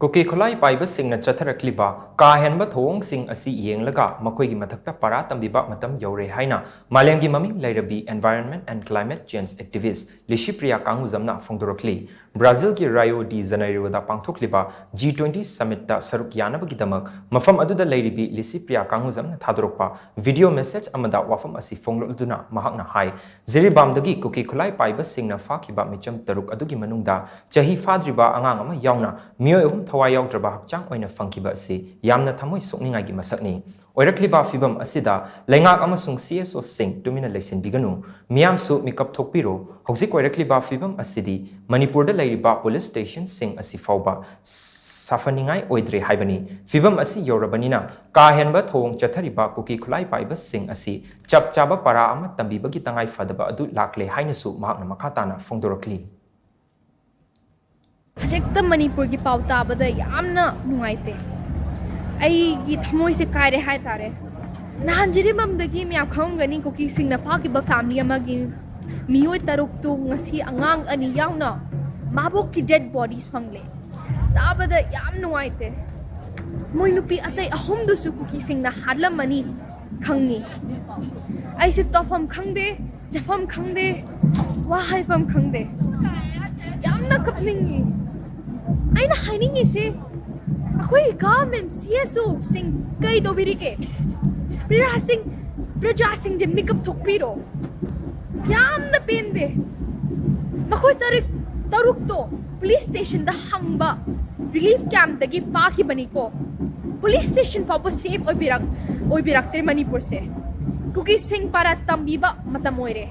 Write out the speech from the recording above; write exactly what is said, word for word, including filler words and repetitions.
ꯀꯨꯀꯤ ꯈꯨꯠꯂꯥꯏ ꯄꯥꯏꯕꯁꯤꯡꯅ ꯆꯠꯊꯔꯛꯂꯤꯕ ꯀꯥ ꯍꯦꯟꯕ ꯊꯧꯑꯣꯡꯁꯤꯡ ꯑꯁꯤ ꯌꯦꯡꯂꯒ ꯃꯈꯣꯏꯒꯤ ꯃꯊꯛꯇ ꯄꯔꯥ ꯇꯝꯕꯤꯕ ꯃꯇꯝ ꯌꯧꯔꯦ ꯍꯥꯏꯅ ꯃꯥꯂꯦꯝꯒꯤ ꯃꯃꯤꯡ ꯂꯩꯔꯕꯤ Environment and Climate Change Activist Licypriya ꯀꯥꯡꯉꯨꯖꯝꯅ ꯐꯣꯡꯗꯣꯔꯛꯂꯤ꯫ ꯕ꯭ꯔꯥꯖꯤꯜꯒꯤ ꯔꯥꯏꯑꯣ ꯗꯤ ꯖꯅꯩꯔꯣꯗ ꯄꯥꯡꯊꯣꯛꯂꯤꯕ G twenty Summitꯇ ꯁꯔꯨꯛ ꯌꯥꯅꯕꯒꯤꯗꯃꯛ ꯃꯐꯝ ꯑꯗꯨꯗ ꯂꯩꯔꯤꯕꯤ ꯂꯤꯁꯤꯄ꯭ꯔꯤꯌꯥ ꯀꯥꯡꯉꯨꯖꯝꯅ ꯊꯥꯗꯣꯔꯛꯄ video message ꯑꯃꯗ ꯋꯥꯐꯝ ꯑꯁꯤ ꯐꯣꯡꯂꯛꯂꯗꯨꯅ ꯃꯍꯥꯛꯅ ꯍꯥꯏ, ꯖꯤꯔꯤꯕꯥꯝꯗꯒꯤ ꯀꯨꯀꯤ ꯈꯨꯠꯂꯥꯏ ꯄꯥꯏꯕꯁꯤꯡꯅ ꯐꯥꯈꯤꯕ ꯃꯤꯆꯝ ꯇꯔꯨꯛ ꯑꯗꯨꯒꯤ ꯃꯅꯨꯡꯗ ꯆꯍꯤ ꯐꯥꯗ꯭ꯔꯤꯕ ꯑꯉꯥꯡ ꯑꯃ ꯌꯥꯎꯅ ꯃꯤꯑꯣꯏ ꯑꯍꯨꯝ ꯊꯋꯥꯏ ꯌꯥꯎꯗ꯭ꯔꯕ ꯍꯛꯆꯥꯡ ꯑꯣꯏꯅ ꯐꯪꯈꯤꯕ ꯑꯁꯤ ꯌꯥꯝꯅ ꯊꯃꯣꯏ ꯁꯣꯛꯅꯤꯡꯉꯥꯏꯒꯤ ꯃꯁꯛꯅꯤ꯫ ꯑꯣꯏꯔꯛꯂꯤꯕ ꯐꯤꯚꯝ ꯑꯁꯤꯗ ꯂꯩꯉꯥꯛ ꯑꯃꯁꯨꯡ C S Oꯁꯤꯡ ꯇꯨꯃꯤꯟꯅ ꯂꯩꯁꯤꯟꯕꯤꯒꯅꯨ꯫ ꯃꯤꯌꯥꯝꯁꯨ ꯃꯤꯀꯞ ꯊꯣꯛꯄꯤꯔꯣ꯫ ꯍꯧꯖꯤꯛ ꯑꯣꯏꯔꯛꯂꯤꯕ ꯐꯤꯚꯝ ꯑꯁꯤꯗꯤ ꯃꯅꯤꯄꯨꯔꯗ ꯂꯩꯔꯤꯕ police stationꯁꯤꯡ ꯑꯁꯤ ꯐꯥꯎꯕ ꯁꯥꯐꯅꯤꯡꯉꯥꯏ ꯑꯣꯏꯗ꯭ꯔꯦ ꯍꯥꯏꯕꯅꯤ꯫ ꯐꯤꯚꯝ ꯑꯁꯤ ꯌꯧꯔꯕꯅꯤꯅ ꯀꯥ ꯍꯦꯟꯕ ꯊꯧꯑꯣꯡ ꯆꯠꯊꯔꯤꯕ ꯀꯨꯀꯤ ꯈꯨꯠꯂꯥꯏ ꯄꯥꯏꯕꯁꯤꯡ ꯑꯁꯤ ꯆꯞ ꯆꯥꯕ ꯄꯥꯔꯥ ꯑꯃ ꯇꯝꯕꯤꯕꯒꯤ ꯇꯉꯥꯏ ꯐꯗꯕ ꯑꯗꯨ ꯂꯥꯛꯂꯦ ꯍꯥꯏꯅꯁꯨ ꯃꯍꯥꯛꯅ ꯃꯈꯥ ꯇꯥꯅ ꯐꯣꯡꯗꯣꯔꯛꯂꯤ꯫ ꯍꯧꯖꯤꯛꯇ ꯃꯅꯤꯄꯨꯔꯒꯤ ꯄꯥꯎ ꯇꯥꯕꯗ ꯌꯥꯝꯅ ꯅꯨꯡꯉꯥꯏꯇꯦ꯫ ꯑꯩꯒꯤ ꯊꯃꯣꯏꯁꯦ ꯀꯥꯏꯔꯦ ꯍꯥꯏꯇꯥꯔꯦ꯫ ꯅꯍꯥꯟ ꯖꯤꯔꯤꯕꯥꯝꯗꯒꯤ ꯃꯌꯥꯝ ꯈꯪꯉꯝꯒꯅꯤ, ꯀꯨꯀꯤꯁꯤꯡꯅ ꯐꯥꯈꯤꯕ family ꯑꯃꯒꯤ ꯃꯤꯑꯣꯏ ꯇꯔꯨꯛꯇꯨ ꯉꯁꯤ ꯑꯉꯥꯡ ꯑꯅꯤ ꯌꯥꯎꯅ ꯃꯥꯕꯣꯛꯀꯤ dead bodies ꯐꯪꯂꯦ꯫ ꯇꯥꯕꯗ ꯌꯥꯝ ꯅꯨꯡꯉꯥꯏꯇꯦ꯫ ꯃꯣꯏ ꯅꯨꯄꯤ ꯑꯇꯩ ꯑꯍꯨꯝꯗꯨꯁꯨ ꯀꯨꯀꯤꯁꯤꯡꯅ ꯍꯥꯠꯂꯝꯃꯅꯤ ꯈꯪꯉꯤ꯫ ꯑꯩꯁꯦ ꯇꯧꯐꯝ ꯈꯪꯗꯦ, ꯆꯠꯐꯝ ꯈꯪꯗꯦ, ꯋꯥ ꯍꯥꯏꯐꯝ ꯈꯪꯗꯦ꯫ ꯌꯥꯝꯅ ꯀꯞꯅꯤꯡꯉꯤ꯫ ꯑꯩꯅ ꯍꯥꯏꯅꯤꯡꯉꯤꯁꯦ, ꯑꯩꯈꯣꯏꯒꯤ government, C S Oꯁꯤꯡ ꯀꯩ ꯇꯧꯕꯤꯔꯤꯒꯦ? ꯄ꯭ꯔꯖꯥꯁꯤꯡ, ꯄ꯭ꯔꯖꯥꯁꯤꯡꯁꯦ ꯃꯤꯀꯞ ꯊꯣꯛꯄꯤꯔꯣ꯫ ꯌꯥꯝꯅ ꯄꯦꯟꯗꯦ꯫ ꯃꯈꯣꯏ ꯇꯔꯨꯛ, ꯇꯔꯨꯛꯇꯣ police stationꯗ ꯍꯪꯕ, relief campꯇꯒꯤ ꯐꯥꯈꯤꯕꯅꯤꯀꯣ꯫ Police station ꯐꯥꯎꯕ safe ꯑꯣꯏꯕꯤꯔꯛ-, ꯑꯣꯏꯕꯤꯔꯛꯇ꯭ꯔꯦ ꯃꯅꯤꯄꯨꯔꯁꯦ꯫ ꯀꯨꯀꯤꯁꯤꯡ ꯄꯥꯔꯥ ꯇꯝꯕꯤꯕ ꯃꯇꯝ ꯑꯣꯏꯔꯦ꯫